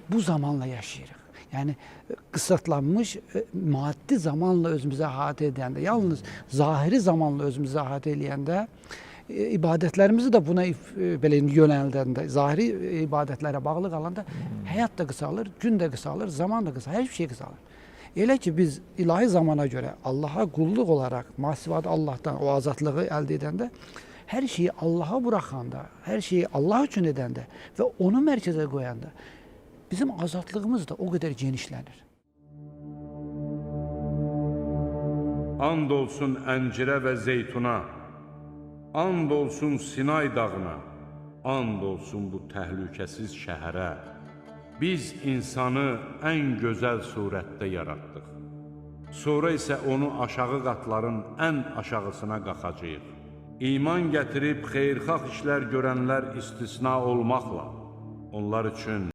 bu zamanla yaşayırıq. Yəni qısatlanmış maddi zamanla özümüzə əhatə edəndə, yalnız zahiri zamanla özümüzə əhatə eləyəndə, ibadətlərimizi də buna belə yönəldəndə, zahiri ibadətlərə bağlı qalanda həyat da qısalır, gün də qısalır, zaman da qısalır, hər şey qısalır. Elə ki biz ilahi zamana görə Allaha qulluq olaraq masivat Allahdan o azadlığı əldə edəndə, hər şeyi Allaha buraxanda, hər şeyi Allah üçün edəndə və onu mərkəzə qoyanda bizim azadlığımız da o qədər genişlənir. And olsun əncirə və zeytuna, and olsun Sinay dağına, and olsun bu təhlükəsiz şəhərə. Biz insanı ən gözəl surətdə yaratdıq. Sonra isə onu aşağı qatların ən aşağısına qaxacağıq. İman gətirib xeyirxah işlər görənlər istisna olmaqla, onlar üçün